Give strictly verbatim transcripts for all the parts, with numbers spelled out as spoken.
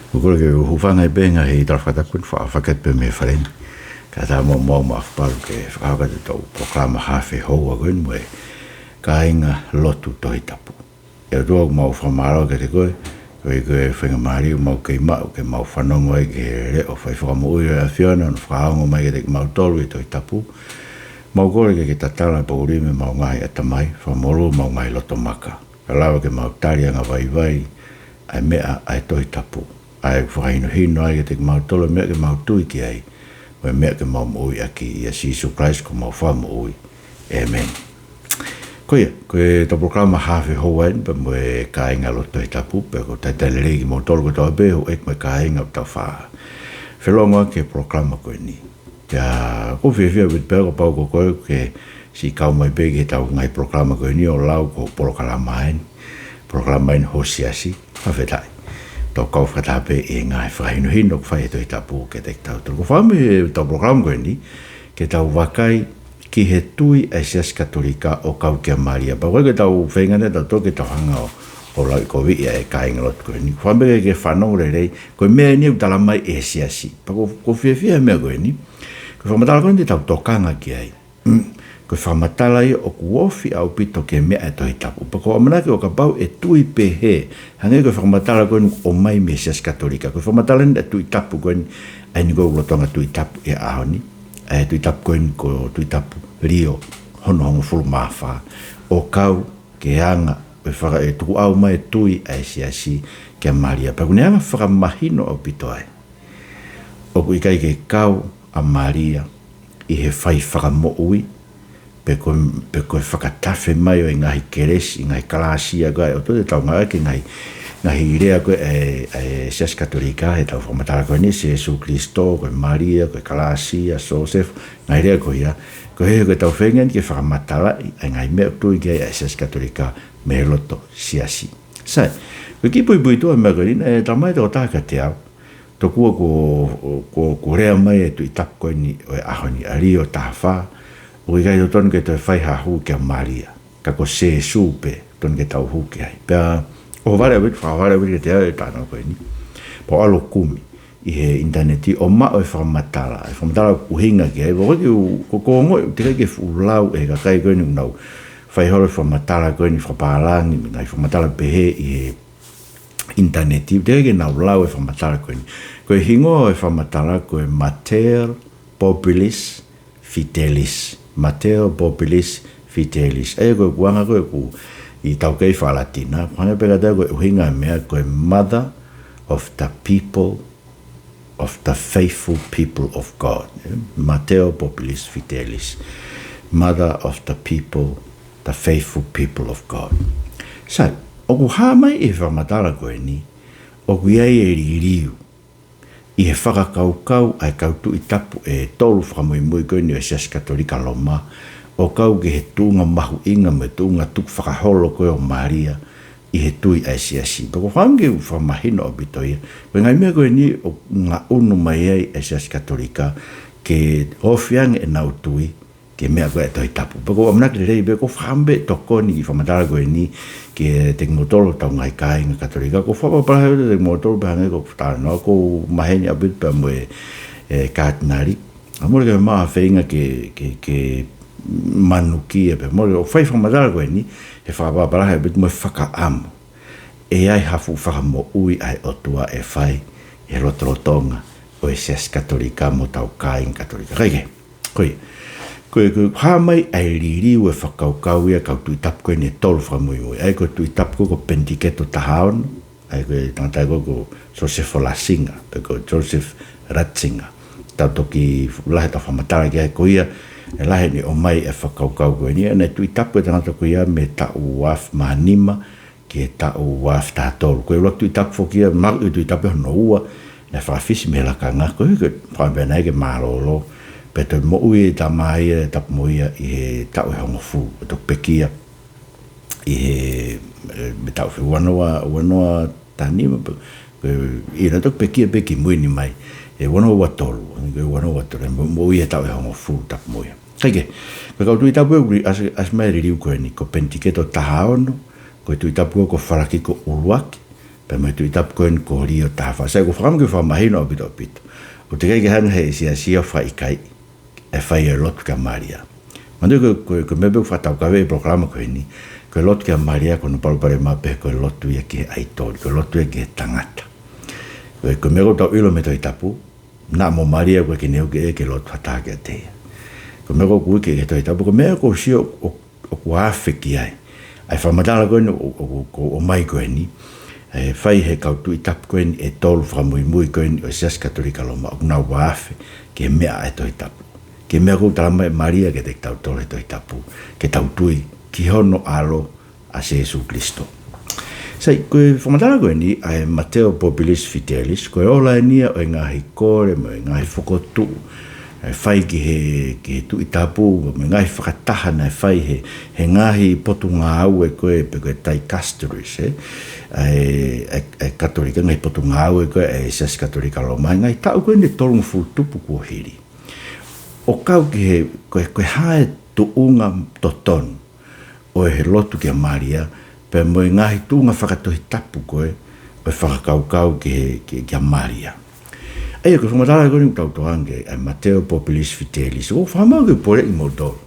ʻOku ou kole ke u hūfanga pē he ngaahi tala fakatapu ni, fa-, fakatapu pē mei he fale ni. Kae ʻatā muʻa mo au mo ʻAfipalu ke fakahoko atu ʻetau polokalama hafe houa ko eni mo e kāinga lotu Tohi Tapu. ʻE ʻOtua, ʻoku mau fakamālō kiate koe, koeʻuhi ko e faingamālie ʻoku mau kei maʻu ke mau fanongo ai ki he leʻo fai fakamoʻui ʻa e ʻAfiona, ʻo ne fakaongo mai kiate kimautolu ʻi he Tohi Tapu. Mau kole ke ke tatala e poʻuli mei heʻemau ngaahi ʻatamai, fakamolū homau ngaahi loto maka. Kae lava ke mau tali angavaivai ʻa e meʻa ʻa e Tohi Tapu, ʻa ia ʻoku fakahinohino ai kiate kimautolu e meʻa ke mau tui ki ai, mo e meʻa ke mau moʻui ʻaki, ʻia Sīsū Kalaisi ko homau Fakamoʻui. ʻĒmeni. Ko ia, ko ʻetau polokalama hafe houa eni pea mo e kāinga lotu Tohi Tapu, pea ʻoku talitali lelei kimoutolu kotoa pē, houʻeiki mo e kāinga ʻoku tau faʻa felongoaki he polokalama ko eni. Pea ʻoku ou fiefia ʻaupito pea kapau ko koe ʻoku ke siʻi kau mai pē ki heʻetau ngaahi polokalama ko eni ʻo lau ko e polokalama eni, polokalama eni ho siasi, fakafetaʻi. Tau kau fakataha pē ʻi he ngaahi fakahinohino ʻoku fai ʻe he Tohi Tapu kiate kitautolu. Ko e fakaʻamu ʻetau polokalama ko eni, ke tau vakai ki he tui ʻa e Siasi Katolika ʻo kau kia Malia. Pea ko e ke tau feinga eni ʻe tautolu ke tau hanga ʻo, ʻo lauʻikoviʻi ʻa e kāinga lotu ko eni. Ko e fakaʻamu ke, ke fanongo lelei, ko e meʻa eni ʻoku tala mai ʻe he siasi. Pea ʻoku, ʻoku ou fiefia he meʻa ko eni. Ko e fakamatala ko eni te tau tokanga ki ai. Mm. Ko e fakamatala ia ʻoku ofi ʻaupito ki he meʻa ʻa e Tohi Tapu. Pea ʻoku ou ʻamanaki ʻo kapau ʻe tui pehē, hangē ko e fakamatala ko eni ʻoku ʻomai mei he Siasi Katolika. Ko e fakamatala eni ʻa e Tuʻi Tapu ko eni, ʻa eni ʻoku lolotonga Tuʻi Tapu he ʻaho ni. ʻA e Tuʻi Tapu ko eni ko Tuʻi Tapu Lio hono hongofulu mā fā. ʻO kau ki he anga ʻo e faka-, ʻe tukuʻau mai e tui ʻa e siasi kia Malia. Pea ʻoku ne hanga fakamahino ʻaupito ai ʻoku ʻikai ke kau ʻa Malia ʻi he fai fakamoʻui, pe ko, pe ko e fakatafe mai ʻo e ngaahi kelesi, ngaahi kalāsia ko ē, ʻo toe tau ngāueʻaki e ngaahi, ngaahi lea ko ē ʻa e, ʻa e Siasi Katolika, heʻetau fakamatala ko eni, Sīsū Kalaisi, ko e Malia, ko e kalāsia, Siosefa, ngaahi lea ko ia, ko e hā ko ʻetau feinga eni ke fakamatalaʻi ʻa e ngaahi meʻa ʻoku tui ki ai ʻa e Siasi Katolika mei he loto siasi. Sai, ko e kiʻi puipuituʻa meʻa ko eni, ʻe talamai ʻe he tokotaha kiate au, tokua kuo, kuo, kuo lea mai e Tuʻi Tapu ko eni ʻo e ʻaho ni, ʻa Lio taha fā, ʻoku ʻikai totonu ke toe fai ha hū kia Malia, ka ko Sīsū pē totonu ke tau hū ki ai. Pea ʻohovale ʻaupito, fakaʻohovale ʻaupito kiate au e talanoa ko eni. Pea u ʻalu ʻo kumi ʻi he ʻinitaneti ʻo maʻu e fakamatala, e fakamatala ʻoku ʻuhinga ki ai, ʻoku ʻikai ke u, ko, ko e ongoʻi, teʻeki ai ke fuʻu lau ʻe he kakai ko eni ʻoku nau fai holo e fakamatala ko eni fakapālangi, mo e ngaahi fakamatala pehē ʻi he ʻinitaneti, teʻeki ai ke nau lau e fakamatala ko eni. Ko e hingoa ʻo e fakamatala ko e Mater Populis Fidelis. Mater Populis Fidelis. ʻA ia ko e ʻuhinga ko ē ʻoku ʻi he taukei faka-Latina, ʻoku hangē pē kiate au ko e ʻuhinga e meʻa ko e Mother of the People, of the Faithful People of God. Mater Populis Fidelis. Mother of the People, the Faithful People of God. Sai, ʻoku hā mai ʻi he fakamatala ko eni, ʻoku ʻi ai e liliu ʻi he fakakaukau ʻa e kau Tuʻi Tapu ʻe tolu fakamuimui ko eni ʻo e Siasi Katolika Loma, ʻo kau ki he tuʻunga mahuʻinga mo e tuʻunga tukufakaholo ko ē ʻo Malia ʻi he tui ʻa e siasi. Pea ʻoku ou fakaʻamu ke u fakamahino ʻaupito ia. Ko e ngaahi meʻa ko eni ʻoku ngaʻunu mai ai e Siasi Katolika ke ofi ange ʻenau tui ki he meʻa ko ē ʻa e Tohi Tapu. Pea ʻoku ou ʻamanaki lelei pē, ʻoku ou fakaʻamu pē ʻe tokoni e fakamatala ko eni kiate kimoutolu ʻetau ngaahi kāinga Katolika. ʻOku ou fakapapālangi atu kiate kimoutolu pē hangē ko ʻeku talanoa, ʻoku ou maheni ʻaupito pē mo e, e Katinali. ʻOku mole ke maʻu ha feinga ke, ke, ke manukia pē. Mole, ʻoku fai e fakamatala ko eni he fakapapālangi ʻaupito mo e fakaʻamu ʻe ʻi ai ha fuʻu fakamoʻui ʻa e ʻOtua ʻe fai he lotolotonga ʻo e Siasi Katolika mo hotau kāinga Katolika. Kae kehe, ko ia, ko e, ko e hā mai ʻa e liliu e fakakaukau ia ʻa e kau Tuʻi Tapu ko eni ʻe tolu fakamuimui. ʻA ia ko e Tuʻi Tapu ko ē ko Penitiketo taha ono, ʻa ia ko e tangata ko ē ko Siosefa Lasiga, pe ko Joseph Ratzinger. Tau toki lahi ʻetau fakamatala ki ai, ko ia ʻe lahi ʻene ʻomai e fakakaukau ko eni. ʻA ia naʻe Tuʻi Tapu e tangata ko ia mei he taʻu ua afe mā nima ki he taʻu ua afe taha tolu. Ko e ʻuluaki Tuʻi Tapu foki ia, mahalo ko e Tuʻi Tapu hono ua naʻe fakafisi mei he lakanga, koeʻuhi ko e fakaʻamu pē ʻe nautolu ke mālōlō, pea toe moʻui e tama ia, tapu mo ia ʻi he taʻu ʻe hongofulu, ʻo toki pekia ʻi he, e, mei he taʻu fē, ua noa, ua noa taha nima, pe, pe, ʻi he naʻe toki pekia pē kimui ni mai, ʻi he ua noa ua tolu, ʻi he ua noa ua tolu, mo, moʻui he taʻu ʻe hongofulu, tapu mo ia. Kae kehe, ko e kau Tuʻi Tapu ʻoku ʻasi, ʻasi mai he liliu ko eni, ko Penitiketo taha ono, ko e Tuʻi Tapu ko ē ko Falakiko ʻuluaki, pea mo e Tuʻi Tapu ko eni ko Lio taha fā. Sai, ʻoku ou fiemaʻu ke fakamahino ʻaupito ʻaupito. ʻOku teʻeki ai ke hanga ʻe he siasi ʻo fakaʻikaiʻi e fai e lotu kia Malia. Manatuʻi ko e, ko e, ko e meʻa pē ʻoku fakataukave ʻi he polokalama ko eni, ko e lotu kia Malia ko hono palopalema pē ko e lotu ia ki he ʻaitoli, ko e lotu ia ki he tangata. Ko e, ko e meʻa ʻoku tau ʻilo mei he Tohi Tapu, naʻa mo Malia ʻoku ʻikai ke ne uike ia ke lotu ha taha kiate ia. Ko e meʻa ʻoku ui ki he Tohi Tapu, ko e meʻa ʻoku ou sio ʻo, ʻoku afe ki ai ʻa e fakamatala ko eni ʻo, ʻo, ʻo, ʻo ʻomai ko eni, ʻe fai ʻe he kau Tuʻi Tapu ko eni ʻe tolu fakamuimui ko eni ʻo e Siasi Katolika Loma, ʻoku nau afe ki he meʻa ʻa e Tohi Tapu, ki he meʻa ʻoku talamai ʻe Malia kiate kitautolu he Tohi Tapu, ke tau tui ki hono ʻAlo ʻa Sēsū Kalaisi. Sai, ko e fakamatala ko eni ʻa e Mater Populis Fidelis, ko e ola eni ia ʻo e ngaahi kole mo e ngaahi fokotuʻu ʻe fai ki he, ki he Tuʻi Tapu, mo e ngaahi fakataha naʻe fai ʻe he, he ngaahi potungāue ko ē pe ko e dicasters, ē, ʻa e, ʻa e, ʻa e Katolika, ngaahi potungāue ko ē ʻa e Siasi Katolika Loma, ngaahi taʻu ko eni ʻe tolungofulu tupu kuo hili, ʻo kau ki he, ko e, ko e hā e tuʻunga totonu ʻo e lotu kia Malia, pea mo e ngaahi tuʻunga fakatohitapu ko ē ʻo e fakakaukau ki he, ki, kia Malia. ʻA ia, ko e fakamatala ko eni ʻoku tau tokangaʻi, ʻa e Mater Populis Fidelis, ʻoku ou fiemaʻu ke u poleʻi kimoutolu.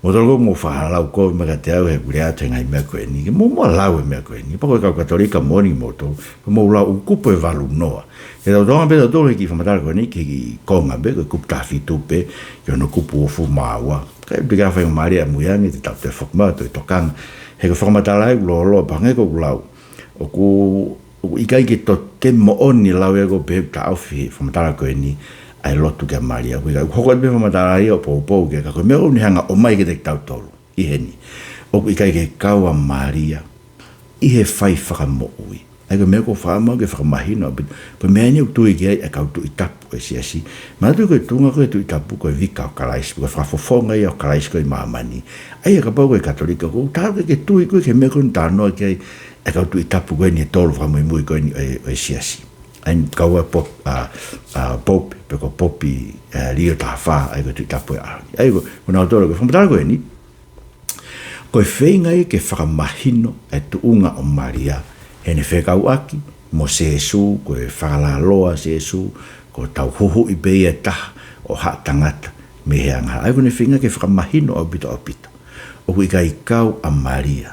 Moutolu ʻoku mou faʻa lau ko ē mai kiate au he ʻoku ou lea atu he ngaahi meʻa ko eni, ke mou, mou lau e meʻa ko eni. Pea ko e kau Katolika moʻoni kimoutolu, pea mou lau ʻa e kupu ʻe valu noa. Ke tau tokangaʻi pē tautolu he kiʻi fakamatala ko eni ki he kiʻi konga pē, ko e kupu taha fitu pē ki hono kupu uofulu mā ua. Kae pika fai Malia ʻamui ange, te tau toe foki mai ʻo toe tokanga. He ko e fakamatala ʻoku lōloa pē hangē ko ʻeku lau, ʻoku, ʻoku ʻikai ke to-, ke moʻoni lau ia ko e pehē ʻoku taʻofi he fakamatala ko eni ʻa e lotu kia Malia. ʻOku ʻikai, ʻoku hoko atu pē fakamatala ia ʻo poupou ki ai, ka ko e meʻa ʻoku ne hanga ʻo ʻomai kiate kitautolu ʻi heni, ʻoku ʻikai ke kau ʻa Malia ʻi he fai fakamoʻui. ʻA ia ko e meʻa ʻoku ou fiemaʻu ke fakamahino ʻaupito, ko e meʻa eni ʻoku tui ki ai ʻa e kau Tuʻi Tapu ʻo e Siasi. Manatuʻi ko e tuʻunga ko ē ʻo e Tuʻi Tapu ko e vika ʻo Kalaisi, ko e fakafofonga ia ʻo Kalaisi ko ē ʻi māmani. ʻA ia kapau ko e Katolika, ʻoku ou tui ke tui ko ē ki he meʻa ko eni ʻoku talanoa ki ai ʻa e kau Tuʻi Tapu ko eni ʻe tolu fakamuimui ko eni ʻo e, ʻo e Siasi. ʻA ia kau ʻa Pop-, ʻa, ʻa Pope, pe ko Pope, ʻa, Lio taha fā, ʻa ia ko e Tuʻi Tapu ʻo e ʻAho ni. ʻA ia ko, ko nautolu, ko e fakamatala ko eni, ko e feinga ia ke fakamahino e tuʻunga ʻo Malia heʻene fekauʻaki mo Sēsū, ko e fakalaloa ʻa Sēsū, ko hotau huhuʻi pē ia ʻe taha ʻo haʻa tangata mei he angahala. ʻA ia ko ʻene feinga ke fakamahino ʻaupito ʻaupito ʻoku ʻikai kau ʻa Malia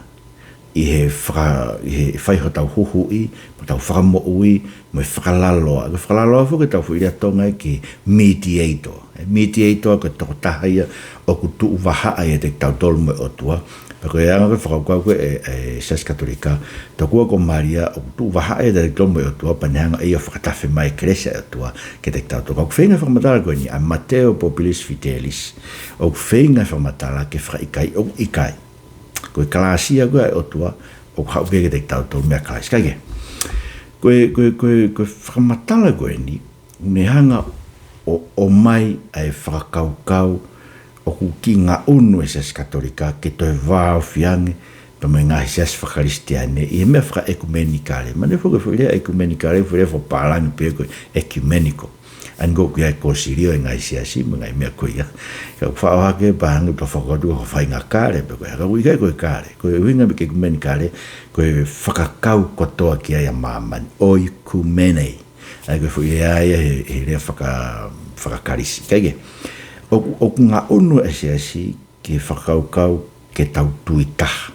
ʻi he faka-, ʻi he fai hotau huhuʻi, mo hotau fakamoʻui, mo e fakalaloa. Ko e fakalaloa foki ʻoku tau foʻi lea Tonga ia ki he mediator. ʻE mediator ko e tokotaha ia ʻoku tuʻu vahaʻa ʻiate kitautolu mo e ʻOtua. Pea ko e anga ko ē e fakakaukau ko ē ʻa e, ʻa e Siasi Katolika, tokua ko Malia ʻoku tuʻu vahaʻa ʻiate kitautolu mo e ʻOtua, pea ne hanga ʻe ia ʻo fakatafe mai e kelesi ʻa e ʻOtua kiate kitautolu. Ka ʻoku feinga e fakamatala ko eni, ʻa e Mater Populis Fidelis, ʻoku feinga e fakamatala ke fakaʻikaiʻi, ʻoku ʻikai. Ko e kalāsia ko ē ʻa e ʻOtua ʻoku haʻu pē kiate kitautolu meia Kalaisi. Kae kehe, ko e, ko e, ko e, ko e fakamatala ko eni, ʻoku ne hanga ʻo, ʻomai ʻa e fakakaukau ʻoku kiʻi ngaʻunu e Siasi Katolika ke toe vāofi ange pea mo e ngaahi siasi fakakalisitiane ʻi he meʻa fakaʻekumenikale. Manatuʻi foki ko e foʻi lea ʻekumenikale, foʻi lea fakapālangi pē ko e ecumenical. ʻA ia ko e ʻuhinga ia e kōsilio e ngaahi siasi mo e ngaahi meʻa ko ia. Ka ʻoku faʻo hake pē hangē ʻoku tau fakakaukau ko e faingakale pē ko ia. Ka ʻoku ʻikai ko e kale. Ko e ʻuhinga ia e ʻekumenikale, ko e fakakau kotoa ki ai ʻa māmani. Oikumene. ʻA ia ko e foʻi lea ia he, he lea faka-, fakakalisi. Kae kehe, ʻoku, ʻoku ngaʻunu e siasi ki he fakakaukau ke tau tui taha.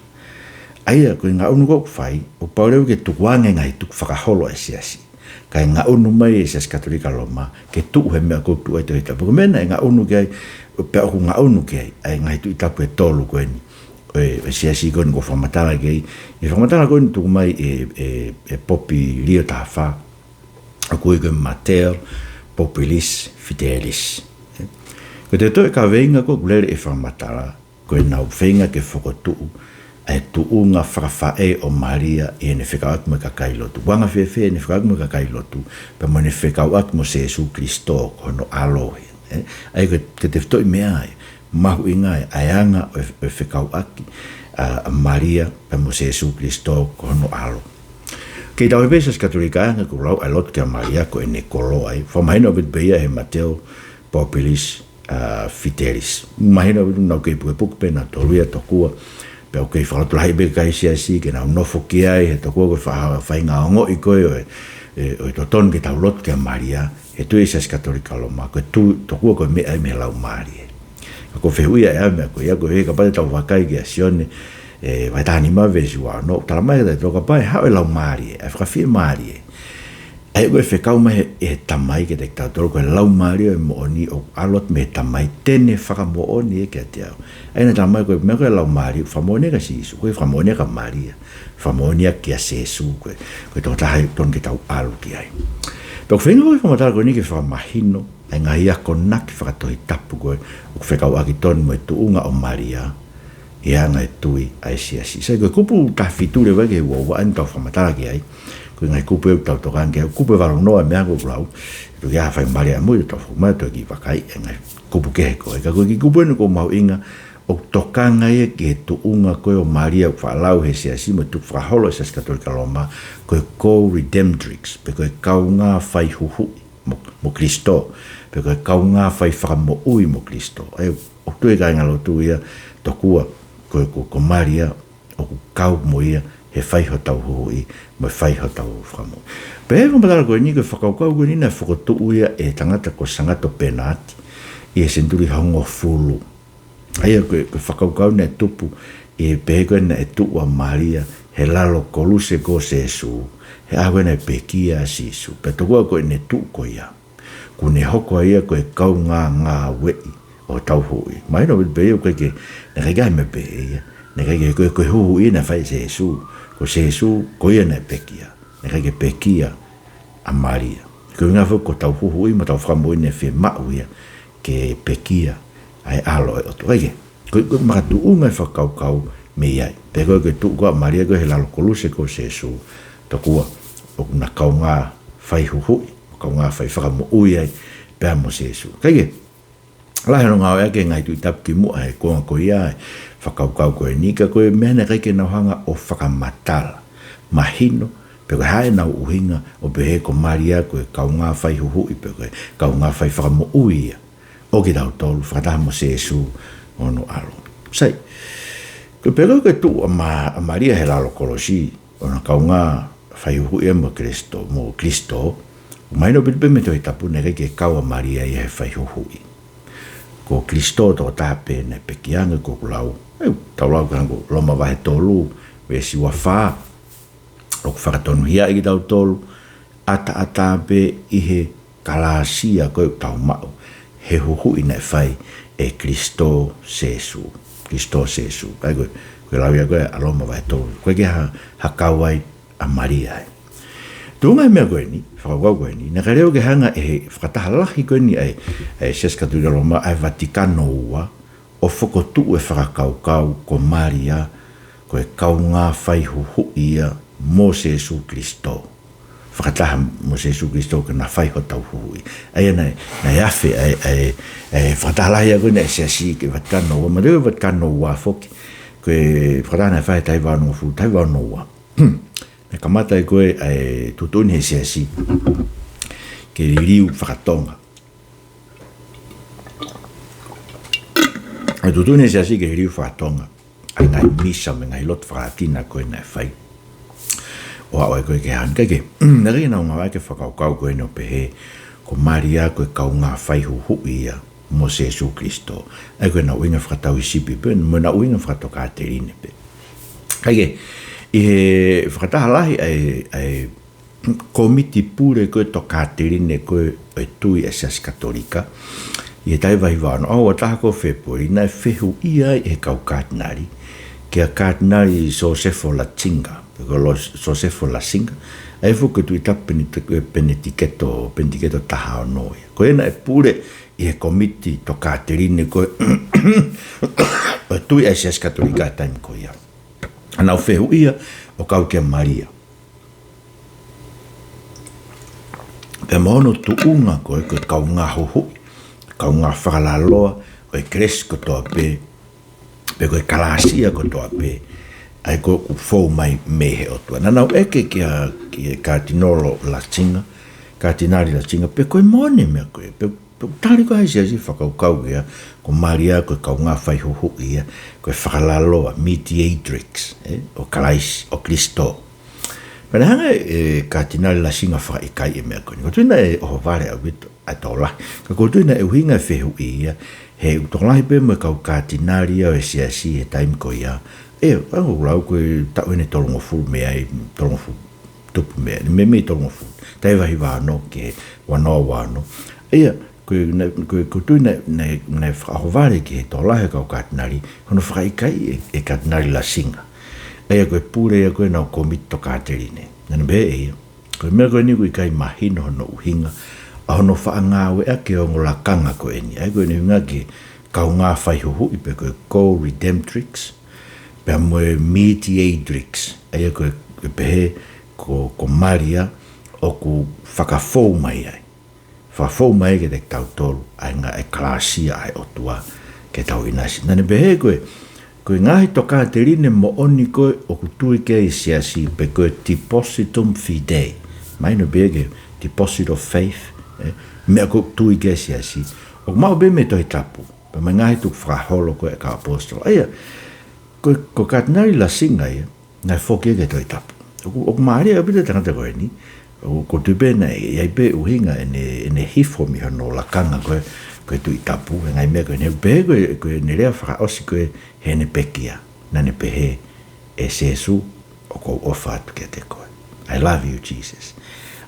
ʻA ia, ko e ngaʻunu ko ē ʻoku fai, ʻoku pau leva ke tukuange e ngaahi tukufakaholo ʻa e siasi. Kae ngaʻunu mai e Siasi Katolika Loma ke tuʻu he meʻa ʻoku tuʻu ai e Tohi Tapu. Ko e meʻa naʻe ngaʻunu ki ai, pea ʻoku ngaʻunu ki ai ʻa e ngaahi Tuʻi Tapu ʻe tolu ko eni ʻo e, ʻo e Siasi ko eni ʻoku ou fakamatala ki ai. ʻI he fakamatala ko eni ʻoku tuku mai ʻe, ʻe, ʻe Pope Lio taha fā, ʻoku ui ko e Mater Populis Fidelis. Ko e toe kaveinga ko ē ʻoku lele ʻi he fakamatala, ko ʻenau feinga ke fokotuʻu ʻa e tuʻunga fakafaʻē ʻo Malia ʻi heʻene fekauʻaki mo e kakai lotu. ʻOku anga fēfē ʻene fekauʻaki mo e kakai lotu, pea mo ʻene fekauʻaki mo Sēsū Kalaisi ko hono ʻAlo ia, ē? ʻA ia ko e, ko e tefitoʻi meʻa ia mahuʻinga ia, ʻa e anga ʻo e, ʻo e fekauʻaki ʻa, ʻa Malia pea mo Sēsū Kalaisi ko hono ʻAlo. Kei tauhi pē Siasi Katolika ʻa e anga ʻoku lau ʻa e lotu kia Malia ko ʻene koloa ia. Fakamahino ʻaupito pē ia ʻe he Mater Populis, ʻa, Fidelis. Mahino ʻaupito naʻa nau kei pukepuke pē nautolu ia tokua Pea ʻoku kei fakalotolahiʻi pē kakai siasi ke nau nofo ki ai, he tokua ko e fa-, faʻahinga ongoʻi ko ē ʻo e, ʻe, ʻo e totonu ke tau lotu kia Malia, he tui ʻa e Siasi Katolika Loma, ko e tui, tokua ko e meʻa ia mei he Laumālie. Ka ko e fehuʻi ia ʻa e meʻa ko ia, ko e kapau te tau vakai kia Sione, ē, vahe taha nima veesi ua ono, talamai kiate kitautolu kapau ʻe haʻu e Laumālie, ʻa e Fakafiemālie, ʻa ia ʻoku fekau mai ʻe he, ʻe he Tamai kiate kitautolu, ko e Laumālie ʻo e moʻoni ʻoku ʻalu atu mei he Tamai, te ne fakamoʻoni ia kiate au. ʻA ia naʻe talamai ko e meʻa ko e Laumālie, fakamoʻoni kia Sīsū, ʻoku fakamoʻoni kia Malia, fakamoʻoni kia Sīsū, ko e, ko e tokotaha ia ʻoku totonu ke tau ʻalu ki ai. Pea ʻoku feinga ko e fakamatala ko eni ke fakamahino ʻa e ngaahi akonaki fakatohitapu ko ē ʻoku fekauʻaki tonu mo e tuʻunga ʻo Malia, ʻi he anga e tui ʻa e siasi. Sai, ko e kupu taha fitu leva ki he ua ua ʻeni ʻoku tau fakamatala ki ai. Ko e ngaahi kupu ʻoku tau tokanga ki ai, kupu ʻe valu noa ʻa e meʻa ko ē ʻoku lau. Tuku ke u fai mālie ʻamui, tau fakamai, tuku ke vakai e ngaahi kupu kehe ko ē. Ka ko e kiʻi kupu ʻeni ʻoku mahuʻinga, ʻoku tokanga ia ki he tuʻunga ko ē ʻo Malia ʻoku faʻa lau ʻe he siasi mo tukufakaholo ʻe he Siasi Katolika Loma, ko e co-redemptrix, pe ko e kaungā faihuhuʻi mo, mo Kristo, pe ko e kaungā faifakamoʻui mo Kristo. ʻA ia ʻoku tui e kāingalotu ia, tokua ko, ko, ko Malia ʻoku kau mo ia he fai hotau huhuʻi mo e fai hotau fakamoʻui. Pea ʻi he fakamatala ko eni, ko e fakakaukau ko eni naʻe fokotuʻu ia ʻe he tangata ko Sagato Penati ʻi he senituli hongofulu. ʻA ia ko e, ko e fakakaukau naʻe tupu ʻi he pehē ko ē naʻe tuʻu ʻa Malia he lalo koluse ko Sīsū, he ʻaho ko ē naʻe pekia ai ʻa Sīsū. Pea tokua ko ʻene tuʻu ko ia, kuo ne hoko ai ia ko e kaungā ngāueʻi ʻo hotau huhuʻi. Mahino pē ia ʻoku ʻikai ke, naʻe ʻikai ke ʻi ai ha meʻa pehē ia. Naʻe ʻikai ke, ko e, ko e huhuʻi naʻe fai ʻe Sīsū. Ko Sīsū, ko ia naʻe pekia. Naʻe ʻikai ke pekia ʻa Malia. Ko e ʻuhinga foki ko hotau huhuʻi mo hotau fakamoʻui naʻe fiemaʻu ia ke pekia ʻa e ʻAlo ʻo e ʻOtua. ʻIkai ke, ko e, ko e makatuʻunga e fakakaukau mei ai. Pea ko e, ko e tuʻu ko ē ʻa Malia ko ē he lalo koluse ko Sīsū, tokua ʻoku na kaungā faihuhuʻi, kaungā faifakamoʻui ai pea mo Sīsū. ʻIkai ke, lahi hono ngāueʻaki ʻe he ngaahi Tuʻi Tapu kimuʻa he konga ko ia e fakakaukau ko eni, ka ko e meʻa naʻe ʻikai ke nau hanga ʻo fakamatala mahino pe ko e hā ʻenau ʻuhinga ʻo pehē ko Malia ko e kaungā faihuhuʻi pe ko e kaungā faifakamoʻui ia ʻo kitautolu, fakataha mo Sīsū ʻo hono ʻAlo. Sai, ko e pehē ko e tuʻu ʻa Ma-, ʻa Malia he lalo kolosi, ʻo na kaungā faihuhuʻi ia mo Kristo, mo Kristo, ʻoku mahino ʻaupito pē mei he Tohi Tapu naʻe ʻikai ke kau ʻa Malia ia he faihuhuʻi. Ko Kristo tokotaha pē naʻe pekia, hangē ko ʻeku lau. ʻE, tau lau ki he hangē ko Loma vahe tolu, veesi ua fā. ʻOku fakatonuhiaʻi kitautolu ʻataʻatā pē ʻi he kalāsia ko ē ʻoku tau maʻu he huhuʻi naʻe fai ʻe Kristo Sīsū. Kristo Sīsū. ʻA ia ko e, ko e lau ia ko ē ʻa Loma vahe tolu. ʻOku ʻikai ke ha, ha kau ai ʻa Malia ai. Tuʻunga he meʻa ko eni, fakakaukau ko eni, naʻe ʻikai leva ke hanga ʻe he fakataha lahi ko eni ʻa e, ʻa e Siasi Katolika Loma, ʻa e Vatikano Ua, ʻo fokotuʻu e fakakaukau ko Malia ko e kaungā faihuhuʻi ia mo Sīsū Kristo. Fakataha mo Sīsū Kristo ke na fai hotau huhuʻi. ʻA ia naʻe, naʻe afe ʻa e, ʻa e, ʻa e fakataha lahi ia ko eni ʻa e Siasi ki he Vatikano Ua, mahalo ko e Vatikano Ua foki. Ko e fakataha naʻe fai he taha hiva ono hongofulu, taha hiva ono ua. Naʻe kamata ai ko ē ʻa e tuʻutuʻuni ʻe he Siasi ke liliu fakatonga. ʻA e tuʻutuʻuni ʻe he Siasi ke liliu fakatonga ʻa e ngaahi misa mo e ngaahi lotu fakatina ko ē naʻe fai. ʻO aʻu ai ko ē ki he ʻaho ni, ʻikai ke, naʻe ʻikai ke nau ngāueʻaki e fakakaukau ko eni ʻo pehē ko Malia ko e kaungā faihuhuʻi ia mo Sīsū Kristo. ʻA ia ko ʻenau ʻuhinga fakatauhisipi pē, mo ʻenau ʻuhinga fakatokāteline pē. ʻIkai ke, ʻi he fakataha lahi ʻa e, ʻa e komiti pule ko ē tokāteline ko ē ʻo e tui ʻa e Siasi Katolika, ʻi he taha hiva hiva ono, ʻaho ua taha ko Fēpueli, naʻe fehuʻia ai ʻe he kau kātinali kia Kātinali Sosefo Latsinga, pe ko Lo-, Sosefo Latsinga, ʻa ia foki ko e Tuʻi Tapu Peneti-, Penetiketo, Penetiketo taha ono ia. Ko ia naʻe pule ʻi he komiti tokāteline ko ē ʻo e tui ʻa e Siasi Katolika he taimi ko ia. Naʻa nau fehuʻia ʻo kau kia Malia. Pea mo hono tuʻunga ko ē ko e kaungā huhuʻi, kaungā fakalaloa ʻo e kelesi kotoa pē, pe ko e kalāsia kotoa pē, ʻa ia ko ē ʻoku fou mai mei he ʻOtua. Naʻa nau ʻeke kia, kia Kātinolo Latsinga, Kātinali Latsinga, pe ko e moʻoni e meʻa ko ē, pe Tali ko ē ʻa e siasi fakakaukau ia, ko Malia ko e kaungā faihuhuʻi ia, ko e fakalaloa, mediatrix, ē, ʻo Kalaisi, ʻo Kilisitō. Pea naʻe hanga ʻe Katinali Lasinga ʻo fakaʻikaiʻi e meʻa ko eni. ʻOku ou tui naʻe ʻohovale ʻaupito ʻa e tokolahi. Ka ʻoku ou tui naʻe ʻuhinga e fehuʻi ia, he ʻoku tokolahi pē mo e kau katinali ia ʻo e siasi he taimi ko ia. ʻE, ʻa, ʻoku lau ko e taʻu ʻeni ʻe tolungofulu mei ai, tolungofulu tupu mei ai, meimei tolungofulu. Taʻu hiva hiva ono ki he ua noa ua ono. ʻIa, ko e, naʻe, ko e, ʻoku ou tui naʻe, naʻe, naʻe fakaʻohovale ki he tokolahi e kau katinali, hono fakaʻikaiʻi ʻe, ʻe Katinali Lasinga. ʻA ia ko e pule ia ko ē ʻenau kōmiti tokāteline. Naʻa ne pehē ʻe ia, ko e meʻa ko eni ʻoku ʻikai mahino hono ʻuhinga, ʻa hono faʻa ngāueʻaki e ongo lakanga ko eni. ʻA ia ko eni ʻuhinga ki he kaungā faihuhuʻi pe ko e co-redemptrix, pea mo e mediatrix. ʻA ia ko e, ko e pehē ko, ko Malia ʻoku fakafou mai ai. Fakafou mai kiate kitautolu, ʻa e ngaahi kalāsia ʻa e ʻOtua ke tau ʻinasi. Naʻa ne pehē ko e, ko e ngaahi tokāteline moʻoni ko ē ʻoku tui ki ai e siasi pe ko e depositum fidei. Mahino pē ki he deposit of faith, ē, meʻa ʻoku tui ki ai e siasi. ʻOku maʻu pē mei he Tohi Tapu, pea mo e ngaahi tukufakaholo ko ē ʻa e kau ʻaposetolo. ʻA ia, ko, ko Katinali Lasinga ia, naʻe foki ia ki he Tohi Tapu. ʻOku, ʻoku mālie ʻaupito e tangata ko eni, ʻoku, ʻoku ou tui pē naʻe ʻi ai pē ʻuhinga ʻene, ʻene hifo mei hono lakanga ko ē, ko e Tuʻi Tapu, he ngaahi meʻa ko eni, he ʻoku pehē ko e, ko ʻene lea fakaʻosi ko ē heʻene pekia. Naʻa ne pehē, ʻE Sēsū, ʻoku ou ʻofa atu kiate koe. I love you, Jesus.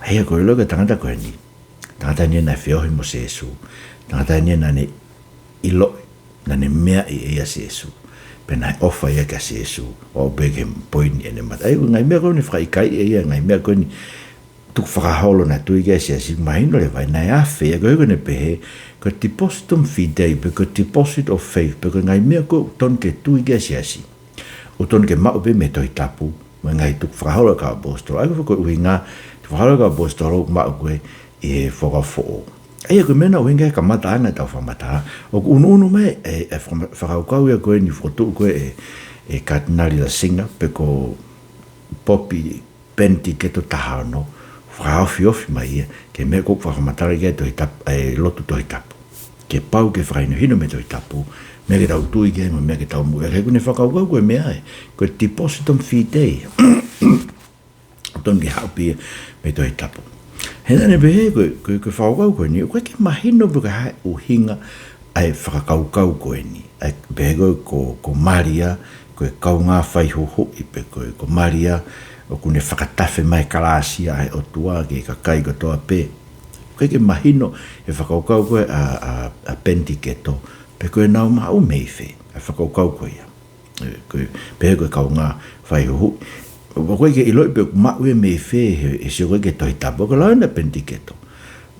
ʻA ia ko e ʻilo ko ē e tangata ko eni, tangata eni ia naʻe feohi mo Sēsū, tangata eni ia naʻa ne ʻiloʻi, naʻa ne meaʻi ʻe ia ʻa Sēsū. Pea naʻe ʻofa ia kia Sēsū, ʻo aʻu pē ki he poini ʻene mate. ʻA ia, ko e ngaahi meʻa ko eni ʻoku fakaʻikaiʻi ʻe ia, ngaahi meʻa ko eni tukufakaholo naʻe tui ki ai e siasi, mahino leva ia naʻe afe ia, ko e ʻuhinga ko ē naʻa ne pehē, ko e depositum fidei, pe ko e deposit of faith, pe ko e ngaahi meʻa ko ē ʻoku totonu ke tui ki ai e siasi, ʻoku totonu ke maʻu pē mei he Tohi Tapu, mo e ngaahi tukufakaholo ʻa e kau ʻaposetolo. ʻA ia ko e ʻuhinga, tukufakaholo ʻa e kau ʻaposetolo ʻoku maʻu ko ē ʻi he Fuakava Foʻou. ʻA ia ko e meʻa naʻe ʻuhinga he kamataʻanga ʻetau fakamatala, ʻoku ʻunuʻunu mai e, e fakama-, fakakaukau ia ko eni fokotuʻu ko ē ʻe, ʻe Katinali Lasinga, pe ko Pope Penitiketo taha ono, fakaofiofi mai ia ki he meʻa ʻoku fakamatala ki ai e Tohi Tapu, e lotu Tohi Tapu. Ke pau ke fakahinohino mei he Tohi Tapu, meʻa ke tau tui ki ai mo e meʻa ke tau moʻui. He ʻoku ne fakakaukau ko e meʻa ē, ko e depositum fidei, totonu ke haʻu pē ia mei he Tohi Tapu. He naʻa ne pehē ko e, ko e, ko e fakakaukau ko eni, ʻoku ʻikai ke mahino pe ko e hā e ʻuhinga ʻa e fakakaukau ko eni. ʻA ia pehē ko, ko, ko Malia, ko e kaungā faihuhuʻi pe ko e, ko Malia, ʻoku ne fakatafe mai e kalāsia ʻa e ʻOtua ki he kakai kotoa pē. ʻOku ʻikai ke mahino e fakakaukau ko ē ʻa, ʻa, ʻa Penitiketo, pe ko ʻenau maʻu mei fē, ʻa e fakakaukau ko ia. ʻE, ko e, pehē ko e kaungā faihuhuʻi. ʻOku ʻikai ke ʻiloʻi pe ʻoku maʻu ia mei fē he, he sio ko ē ki he Tohi Tapu, ko e lau eni ʻa Penitiketo.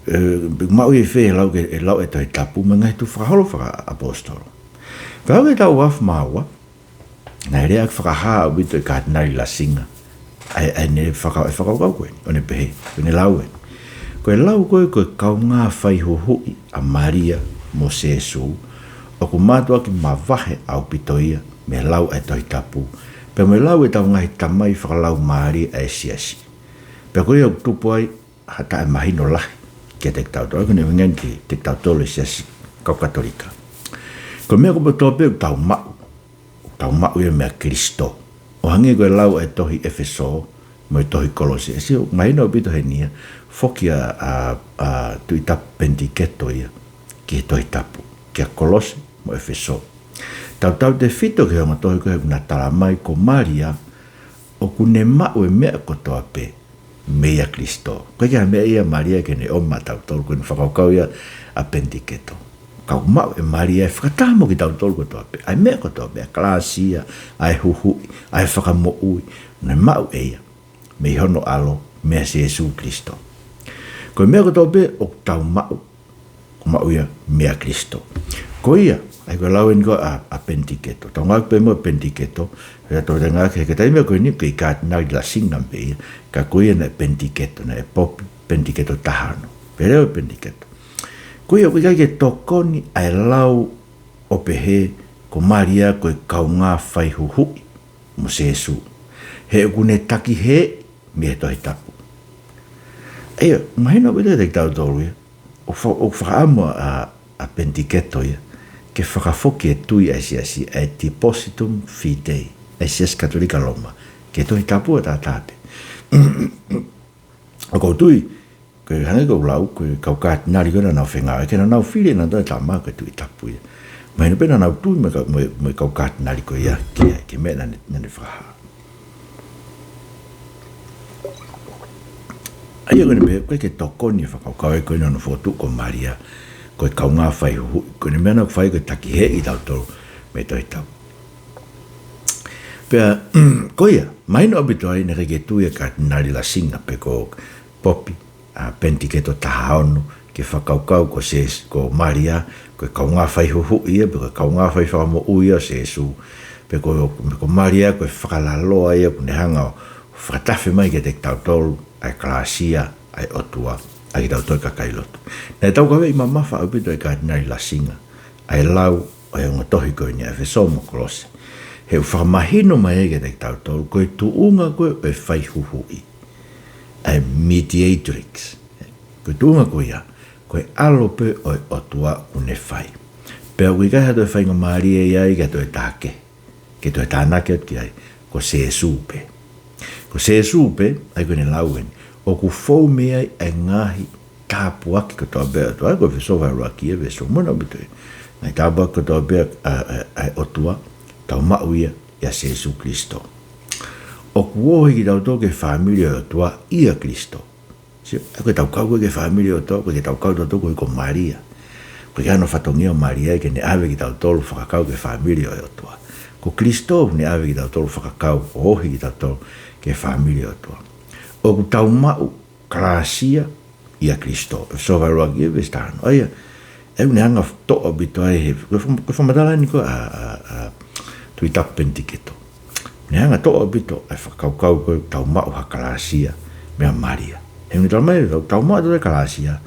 ʻE, pe ʻoku maʻu ia fē he lau ke, he lau e Tohi Tapu, mo e ngaahi tukufakaholo fakaʻaposetolo. Ka ʻoku ʻi he taʻu ua afe mā ua, naʻe lea fakahā ʻaupito ʻe Katinali Lasinga ʻa e, ʻa ʻene faka-, e fakakaukau ko eni, ʻo ne pehē, ʻo ne lau eni. Ko e lau ko ē, ko e kaungā faihuhuʻi ʻa Malia mo Sēsū, ʻoku mātuʻaki mavahe ʻaupito ia mei he lau ʻa e Tohi Tapu, pea mo e lau ʻetau ngaahi tamai fakalaumālie ʻa e siasi. Pea ko ia ʻoku tupu ai ha taʻemahino lahi kiate kitautolu, ʻa ia ko ʻene ʻuhinga eni kiate kitautolu e siasi kau Katolika. Ko e meʻa kotoa pē ʻoku tau maʻu, ʻoku tau maʻu ia meia Kilisitō. ʻO hangē ko e lau ʻa e tohi ʻEfesō mo e tohi Kolose. ʻE sio, mahino ʻaupito heni ia, foki ʻa, ʻa, ʻa Tuʻi Tapu Penitiketo ia ki he Tohi Tapu, kia Kolose mo ʻEfesō. Tautautefito ki he ongo tohi ko ē ʻoku na tala mai ko Malia, ʻoku ne maʻu e meʻa kotoa pē meia Kilisitō. ʻOku ʻikai ke ʻi ai ha meʻa ia ʻa Malia ke ne ʻomai maʻatautolu, ko ʻene fakakaukau ia ʻa Penitiketo. Ka ʻoku maʻu ʻe Malia ʻo fakataha mo kitautolu kotoa pē, ʻa e meʻa kotoa pē, ʻa e kalāsia, ʻa e huhuʻi, ʻa e fakamoʻui, naʻe maʻu ʻe ia mei hono ʻAlo, meia Sēsū Kilisitō. Ko e meʻa kotoa pē ʻoku tau maʻu, ʻoku maʻu ia meia Kilisitō. Ko ia, ʻa ia ko e lau eni ko ē ʻa, ʻa Penitiketo. Tau ngāueʻaki pē muʻa Penitiketo, he tau ngāueʻaki he taimi ko eni, ko e Katinali Lasinga pē ia, ka ko ia naʻe Penitiketo, naʻe Pope Penitiketo taha ono. Pea lea ʻo Penitiketo. Ko ia ʻoku ʻikai ke tokoni ʻa e lau ʻo pehē ko Malia ko e kaungā faihuhuʻi mo Sēsū. He ʻoku ne takihēʻi mei he Tohi Tapu. ʻA ia, mahino ʻaupito kiate kitautolu ia. ʻOku fa-, ʻoku fakaʻamu ʻa, ʻa Penitiketo ia ke fakafoki e tui ʻa e siasi, ʻa e Depositum Fidei, ʻa e Siasi Katolika Loma, ki he Tohi Tapu ʻo taʻataʻa pē. ʻOku ou tui, ko e hangē ko ʻeku lau, ko e kau katinali ko ē naʻa nau fengāueʻaki, naʻa nau fili ʻenau toe tama ko e Tuʻi Tapu ia. Mahino pē naʻa nau tui mo e kau, mo e, mo e kau katinali ko ia ki he, ki he meʻa naʻa ne, naʻa ne fakahā. ʻA ia ko eni pē, ko e ke tokoni e fakakaukau ko eni hono fokotuʻu ko Malia ko e kaungā fai huhuʻi, ko eni meʻa naʻa ku fai ko e takiheʻi tautolu mei he Tohi Tapu. Pea, ko ia, mahino ʻaupito ai naʻe ʻikai ke tui ʻa Katinali Lasinga pe ko Pope, ʻa Penitiketo taha ono, ki he fakakaukau ko Sēs-, ko Malia ko e kaungā fai huhuʻi ia, pe ko e kaungā fai fakamoʻui ia ʻo Sēsū, pe ko, pe ko Malia ko e fakalaloa ia ʻoku ne hanga ʻo fakatafe mai kiate kitautolu ʻa e kalāsia ʻa e ʻOtua, ʻa kitautolu kakai lotu. Naʻe taukaveʻi mamafa ʻaupito ʻe Katinali Lasinga ʻa e lau ʻo e ongo tohi ko eni ʻa ʻEfesō mo Kolose. He ʻoku fakamahino mai ai kiate kitautolu ko e tuʻunga ko ē ʻo e fai huhuʻi, ʻa e mediatrix. Ko e tuʻunga ko ia, ko e ʻAlo pē ʻo e ʻOtua ʻoku ne fai. Pea ʻoku ʻikai ha toe faingamālie ia ai ke toe tāke, ke toe tānaki atu ki ai, ko Sēsū pē. Ko Sēsū pē, ʻa ia ko ʻene lau eni, ʻoku fou mei ai ʻa e ngaahi tāpuaki kotoa pē ʻa e ʻOtua, ʻa ia ko ʻEfesō vahe ʻuluaki ia veesi ua, mahino ʻaupito ia. Ngaahi tāpuaki kotoa pē ʻa, ʻa, ʻa e ʻOtua, tau maʻu ia ʻia Sēsū Kilisitō. ʻOku ohi kitautolu ki he fāmili ʻo e ʻOtua ʻia Kilisitō. Sio, ʻa ia ko ʻetau kau ko ē ki he fāmili ʻo e ʻOtua, ʻoku ʻikai ke tau kau tautolu koeʻuhi ko Malia. ʻOku ʻikai hano fatongia ʻo Malia ia ke ne ʻave kitautolu fakakau ki he fāmili ʻo e ʻOtua. Ko Kilisitō ʻoku ne ʻave kitautolu fakakau ʻo ohi kitautolu ki he fāmili ʻo e ʻOtua. ʻOku tau maʻu kalāsia ʻia Kilisitō. ʻEfesō vahe ʻuluaki ia veesi taha ono. ʻA ia, ʻoku ne hanga ʻo toʻo ʻaupito ai he, ko e faka-, ko e fakamatala eni ko ē ʻa, ʻa, ʻa Tuʻi Tapu Penitiketo. Ne hanga ʻo toʻo ʻaupito ʻa e fakakaukau ko ē ʻoku tau maʻu ha kalāsia meia Malia. He ʻoku ne talamai ʻoku tau maʻu ʻa e kalāsia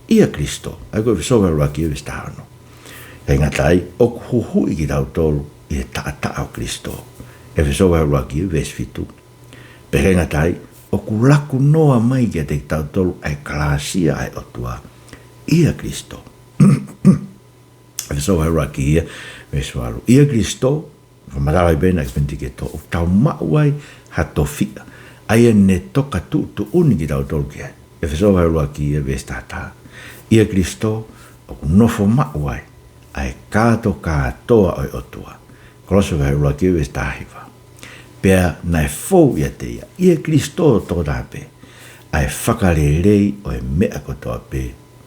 ʻia Kilisitō. ʻA ia ko ʻEfesō vahe ʻuluaki ia veesi taha ono. ʻIkai ngata ai, ʻoku huhuʻi kitautolu ʻi he taʻataʻa ʻo Kilisitō. ʻEfesō vahe ʻuluaki ia veesi fitu. Pea ʻikai ngata ai, ʻoku laku noa mai kiate kitautolu ʻa e kalāsia ʻa e ʻOtua ʻia Kilisitō. ʻEfesō vahe ʻuluaki ia veesi valu. ʻIa Kilisitō, fakamatala ai pē ena ʻe Penitiketo, ʻoku tau maʻu ai ha tofiʻa, ʻa ia ne toka tuʻutuʻuni kitautolu ki ai. ʻEfesō vahe ʻuluaki ia veesi taha taha. ʻIa Kilisitō, ʻoku nofo maʻu ai ʻa e kātoa kātoa ʻo e ʻOtua. Kolose vahe ʻuluaki ia veesi taha hiva. Pea naʻe fou ʻiate ia, ʻia Kilisitō tokotaha pē, ʻa e fakalelei ʻo e meʻa kotoa pē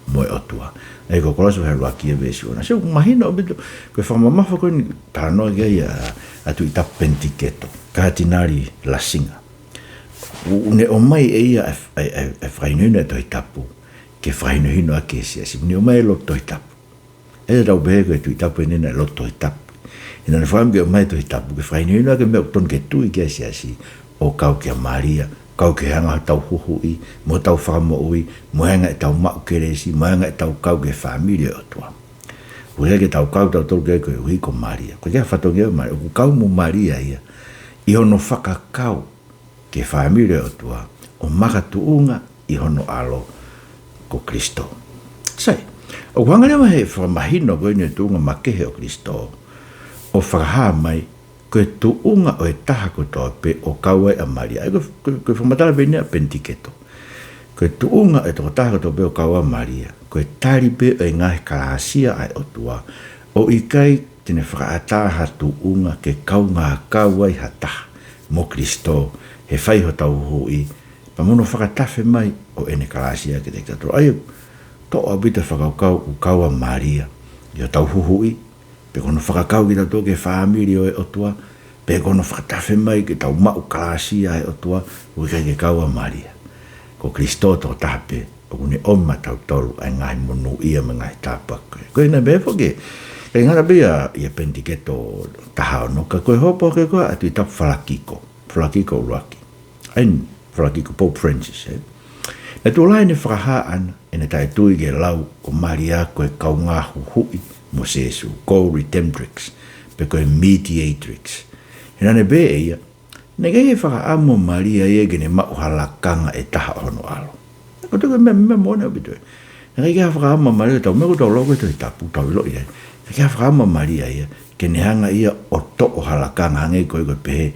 mo e ʻOtua. ʻA ia ko Kolose vahe ʻuluaki ia veesi ono. Sio, ʻoku mahino ʻaupito, ko e fakamamafa ko eni talanoa ki ai ʻa, ʻa Tuʻi Tapu Penitiketo, Katinali Lasinga. ʻOku ne ʻomai ʻe ia ʻa e, ʻa e, ʻa e, ʻa e fakahinohino ʻa e Tohi Tapu ke fakahinohino ʻaki e siasi. Ne ʻomai e lotu Tohi Tapu. ʻA ia tau pehē ko e Tuʻi Tapu eni naʻe lotu Tohi Tapu. He naʻa ne fakaʻamu ke ʻomai e Tohi Tapu ke fakahinohino ʻaki e meʻa ʻoku totonu ke tui ki ai e siasi, ʻo kau kia Malia, kau ki he anga hotau huhuʻi, mo hotau fakamoʻui, mo e anga ʻetau maʻu kelesi, mo e anga ʻetau kau ki he fāmili ʻo e ʻOtua. ʻOku ʻikai ke tau kau tautolu ki ai koeʻuhi ko Malia. ʻOku ʻikai ha fatongia ʻo Malia, ʻoku kau mo Malia ia ʻi hono fakakau ki he fāmili ʻo e ʻOtua, ʻo makatuʻunga ʻi hono ʻAlo ko Kilisitō. Sai, ʻoku hanga leva he fakamahino ko eni e tuʻunga makehe ʻo Kilisitō ʻo fakahā mai ko e tuʻunga ʻo e taha kotoa pē ʻo kau ai ʻa Malia. ʻA ia ko, ko, ko e fakamatala pē eni ʻa Penitiketo. Ko e tuʻunga ʻo e tokotaha kotoa pē ʻo kau ai ʻa Malia, ko e tali pē ʻo e ngaahi kalāsia ʻa e ʻOtua, ʻo ʻikai te ne fakaʻatā ha tuʻunga ke kaungā kau ai ha taha mo Kilisitō he fai hotau huhuʻi, pea mo hono fakatafe mai ʻo ʻene kalāsia kiate kitautolu. ʻA ia, toʻo ʻaupito e fakakaukau ʻoku kau ʻa Malia ʻi hotau huhuʻi, pe ko hono fakakau kitautolu ki he fāmili ʻo e ʻOtua, pe ko hono fakatafe mai ke tau maʻu kalāsia ʻa e ʻOtua, ʻoku ʻikai ke kau ʻa Malia. Ko Kilisitō tokotaha pē ʻoku ne ʻomi maʻatautolu ʻa e ngaahi monūʻia mo e ngaahi tāpuaki. Ko ena pē foki, ʻikai ngata pē ia ʻia Penitiketo taha ono, ka ko e hopo hake ko ē ʻa Tuʻi Tapu Falakiko, Falakiko ʻuluaki. ʻA ia, Falakiko, Pope Francis, ē. Naʻe tuʻu lahi ʻene fakahā ʻana ʻene taʻetui ki he lau ko Malia ko e kaungā huhuʻi mo Sēsū, co-redemptrix, pe ko e mediatrix. He naʻa ne pehē ʻe ia, naʻe ʻikai ke fakaʻamu ʻa Malia ia ke ne maʻu ha lakanga ʻe taha ʻo hono ʻAlo. Ko e tuʻu ko e meʻa, meʻa moʻoni ʻaupito ē. Naʻe ʻikai ke fakaʻamu ʻa Malia, tau meʻa ko ē tau lau ko ē he Tohi Tapu, tau ʻilo ia. Naʻe ʻikai ke fakaʻamu ʻa Malia ia ke ne hanga ia ʻo toʻo ha lakanga hangē ko e, ko e pehē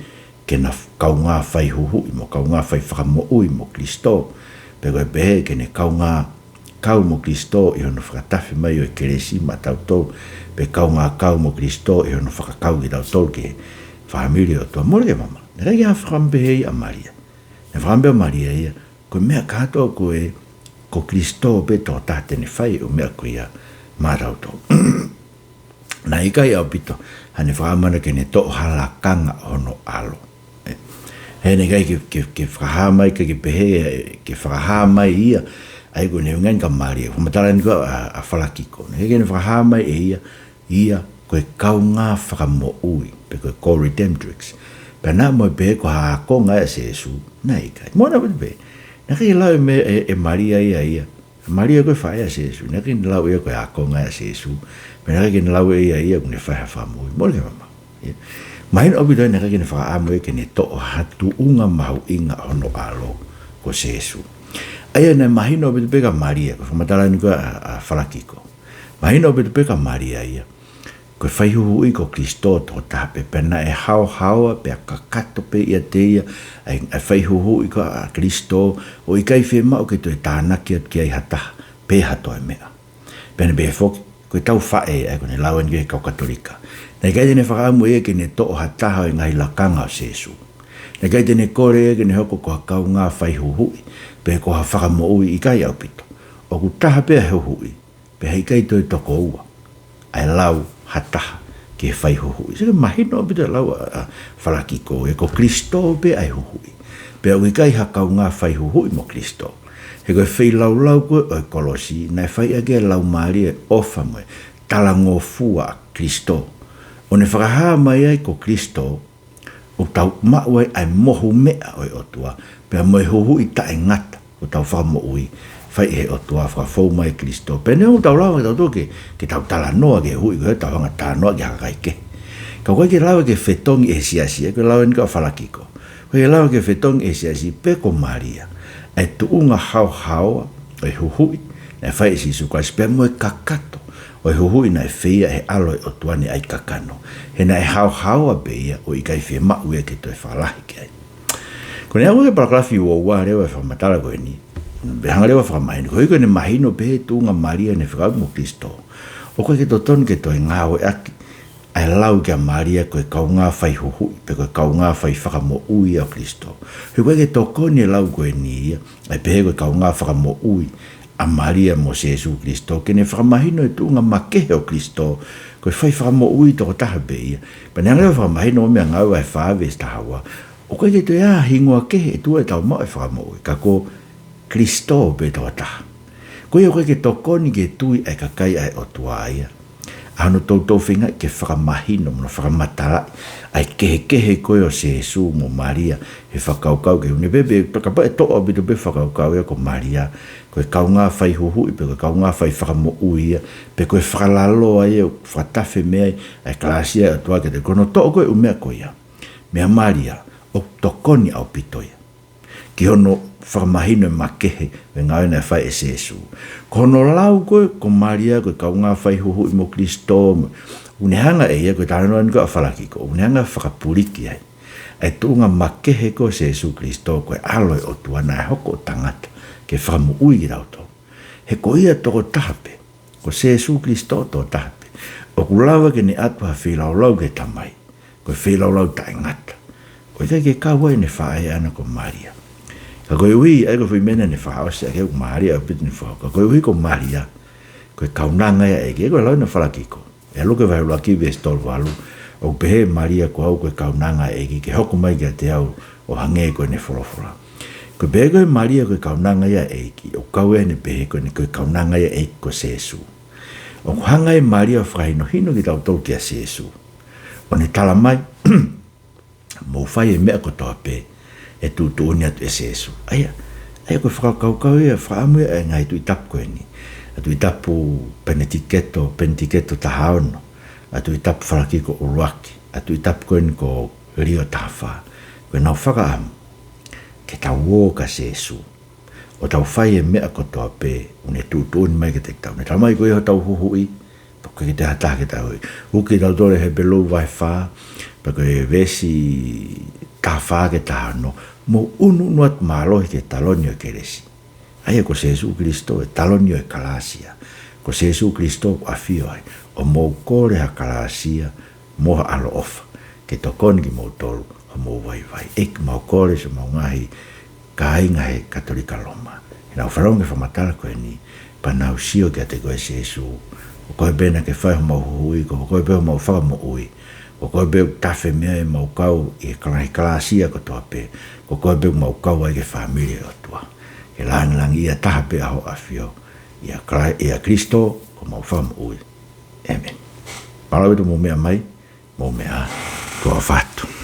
ke na f-, kaungā fai huhuʻi mo kaungā fai fakamoʻui mo Kristo. Pe ko e pehē ke ne kaungā kau mo Kristo ʻi hono fakatafe mai ʻo e kelesi maʻatautolu. Pe kaungā kau mo Kristo ʻi hono fakakau kitautolu ki he fāmili ʻo e ʻOtua. Mole ke mamaʻo. Naʻe ʻikai ke fakaʻamu pehē ia ʻa Malia. Naʻe fakaʻamu pē ʻa Malia ia, ko e meʻa kātoa ko ē, ko Kristo pē tokotaha te ne fai ʻū meʻa ko ia maʻatautolu. Naʻe ʻikai ʻaupito haʻane fakaʻamu ʻana ke ne toʻo ha lakanga ʻo hono ʻAlo. ʻE, he naʻe ʻikai ke, ke, ke fakahā mai, ke, ke pehē, ke fakahā mai ia, ʻa ia ko ʻene ʻuhinga ʻeni kia Malia. Fakamatala ʻeni ko ē ʻa, ʻa Falakiko. Naʻe ʻikai ke ne fakahā mai ʻe ia, ia ko e kaungā fakamoʻui, pe ko e co-redemptrix. Pea naʻa mo e pehē ko ha ākonga ʻa Sēsū, naʻe ʻikai. Mo na pē, naʻe ʻikai ke lau ʻe, ʻe, ʻe Malia ia ia. Malia ko e faʻē ʻa Sēsū, naʻe ʻikai ke ne lau ia ko e ākonga ʻa Sēsū. Pea naʻe ʻikai ke ne lau ʻe ia ia ʻoku ne fai ha fakamoʻui. Mole ke mamaʻo. Ia. Mahino ʻaupito naʻe ʻikai ke ne fakaʻamu ia ke ne toʻo ha tuʻunga mahuʻinga ʻo hono ʻAlo ko Sēsū. ʻA ia naʻe mahino ʻaupito pē kia Malia, ko e fakamatala ʻeni ko ē ʻa, ʻa Falakiko. Mahino ʻaupito pē kia Malia ia, ko e fai huhuʻi ko Kristo tokotaha pē, pea naʻe haohaoa pea kakato pē ʻiate ia ʻa e, ʻa e fai huhuʻi ko ē ʻa Kristo, ʻo ʻikai fiemaʻu ke toe tānaki atu ki ai ha taha, pe ha toe meʻa. Pea naʻe pehē foki, ko ʻetau faʻē, ʻa ia ko ʻene lau ʻeni ki he kau Katolika, naʻe ʻikai te ne fakaʻamu ia ke ne toʻo ha taha ʻo e ngaahi lakanga ʻo Sēsū. Naʻe ʻikai te ne kole ia ke ne hoko ko ha kaungā fai huhuʻi, pe ko ha fakamoʻui, ʻikai ʻaupito. ʻOku taha pē ʻa e huhuʻi, pea heʻikai toe toko ua ʻa e lau ha taha ki he fai huhuʻi. Sio ki he mahino ʻaupito e lau ʻa, ʻa Falakiko, ʻe ko Kristo pē ʻa e huhuʻi. Pea ʻoku ʻikai ha kaungā fai huhuʻi mo Kristo. He ko e feilaulau ko ē ʻo e kolosi, naʻe fai ʻaki e Laumālie ʻofa mo e talangofua ʻa Kristo. ʻO ne fakahā mai ai ko Kristo, ʻoku tau maʻu ai ʻa e mohu meʻa ʻo e ʻOtua, pea mo e huhuʻi taʻengata ʻoku tau fakamoʻui, fai ʻe he ʻOtua fakafou mai ʻia Kristo. Pea neongo ʻoku tau lava kitautolu ke, ke tau talanoa ki he huhuʻi ko ē, tau hanga talanoa ki he kakai kehe. Ka ʻoku ʻikai ke lava ke fetongi ʻe he siasi, ʻa ia ko e lau ʻeni ko ē ʻa Falakiko. ʻOku ʻikai ke lava ke fetongi ʻe he siasi pe ko Malia ʻa e tuʻunga haohaoa ʻo e huhuʻi naʻe fai ʻe Sīsū Kalaisi, pea mo e kakato ʻo e huhuʻi naʻe feia ʻe he ʻAlo ʻo e ʻOtua ne ʻai kakano. He naʻe haohaoa pē ia ʻo ʻikai fiemaʻu ia ke toe fakalahi ki ai. Ko ʻene aʻu ki he palakalafi uaua leva e fakamatala ko eni, pea hanga leva ʻo fakamahino, koeʻuhi ko ʻene mahino pē ʻa e tuʻunga Malia ʻene fekau mo Kristo, ʻoku ʻikai ke totonu ke toe ngāueʻaki ʻa e lau kia Malia ko e kaungā fai huhuʻi, pe ko e kaungā fai fakamoʻui ʻo Kristo. He ʻoku ʻikai ke tokoni e lau ko eni ia, ʻa e pehē ko e kaungā fakamoʻui ʻa Malia mo Sīsū Kristo, ke ne fakamahino e tuʻunga makehe ʻo Kristo, ko e fai fakamoʻui tokotaha pē ia. Pea ne hanga leva ʻo fakamahino ʻo meʻa ngāue vahe fā veesi taha ua, ʻoku ʻikai ke toe ʻi ai ha hingoa kehe ʻe tuʻu ai ʻetau maʻu e fakamoʻui, ka ko Kristo pē tokotaha. Ko ia ʻoku ʻikai ke tokoni ke tui ʻa e kakai ʻa e ʻOtua ia ʻa hono toutou feingaʻi ke fakamahino mo fakamatalaʻi ʻa e kehekehe ko ē ʻo Sīsū mo Malia he fakakaukau kehe. Ne pehē pē, kapau ʻe toʻo ʻaupito pē fakakaukau ia ko Malia ko e kaungā fai huhuʻi, pe ko e kaungā fai fakamoʻui ia, pe ko e fakalaloa ia ʻoku fakatafe mei ai ʻa e kalasi ʻa e ʻOtua kiate koe. Ko hono toʻo ko ē ʻū meʻa ko ia meia Malia, ʻoku tokoni ʻaupito ia ki hono fakamahino e makehe ʻo e ngāue naʻe fai ʻe Sīsū. Ko hono lau ko ē ko Malia ko e kaungā fai huhuʻi mo Kristo, ʻoku ne hanga ʻe ia, ko e talanoa ʻeni ko ē ʻa Falakiko, ʻoku ne hanga ʻo fakapuliki ai ʻa e tuʻunga makehe ko ē ʻo Sīsū Kristo ko e ʻAlo ʻo e ʻOtua naʻe hoko ʻo tangata ke fakamoʻui kitautolu. He ko ia tokotaha pē, ko Sīsū Kristo tokotaha pē ʻoku lava ke ne ʻatu ha feilaulau ki he Tamai, ko e feilaulau taʻengata, ʻo ʻikai ke kau ai ʻene faʻē ʻana ko Malia. Ka koeʻuhi, ʻa ia ko e foʻi meʻa naʻa ne fakaʻosi ʻaki ʻe Malia ʻaupito ʻene fakakaukau. Ka koeʻuhi ko Malia ko e kaunanga ia ʻo e ʻEiki, ʻa ia ko e lau ʻeni ʻa Falakiko ʻia Luke vahe ʻuluaki veesi tolu valu, ʻoku pehē ʻe Malia, ko au ko e kaunanga ʻo e ʻEiki, ke hoko mai kiate au ʻo hangē ko ʻene folofola. Ko e pehē ko ē ʻe Malia ko e kaunanga ia ʻo e ʻEiki, ʻoku kau ai ʻene pehē ko ʻene ko e kaunanga ia ʻo e ʻEiki ko Sīsū. ʻOku hanga ʻe Malia ʻo fakahinohino kitautolu kia Sīsū, ʻo ne tala mai, mou fai e meʻa kotoa pē ʻe tuʻutuʻuni atu ʻe Sīsū. ʻA ia, ʻa ia ko e fakakaukau ia, fakaʻamu ia ʻa e ngaahi Tuʻi Tapu ko eni. ʻA e Tuʻi Tapu Penitiketo, Penitiketo taha ono, ʻa e Tuʻi Tapu Falakiko ʻuluaki, ʻa e Tuʻi Tapu ko eni ko Lio taha fā. Ko ʻenau fakaʻamu ke tau ō kia Sīsū, ʻo tau fai e meʻa kotoa pē ʻoku ne tuʻutuʻuni mai kiate kitautolu. Ne talamai ko ia hotau huhuʻi, pea ʻoku ʻikai ke toe ʻi ai ha taha ke tau huhuʻi. Hiki tautolu ki he Hepelū vahe fā, pea ko e veesi taha fā ki he taha ono, mou ʻunuʻunu atu mālohi ki he taloni ʻo e kelesi. ʻA ia ko Sēsū Kilisito, e taloni ʻo e kalāsia. Ko Sēsū Kilisito ʻoku ʻafio ai, ʻo mou kole ha kalāsia mo ha ʻaloʻofa ke tokoni kimoutolu ʻi hoʻomou vaivai. ʻEiki, mau kole siʻemau ngaahi kāinga he Katolika Loma, heʻenau fanongo ki he fakamatala ko eni, pea nau sio kiate koe Sēsū. Ko koe pē naʻa ke fai homau huhuʻi, ko koe pē homau fakamoʻui, ko koe pē ʻoku tafe mei ai ʻemau kau ʻi he kala-, kalāsia kotoa pē, ko koe pē ʻoku mau kau ai ki he fāmili ʻo e ʻOtua. Ke lāngilangiʻia taha pē ʻa hoʻo ʻAfio, ʻia Kala-, ʻia Kilisito ko homau Fakamoʻui. ʻĒmeni. Mālō ʻaupito hoʻomou meʻa mai, mou meʻa ā, ko e ʻofa atu.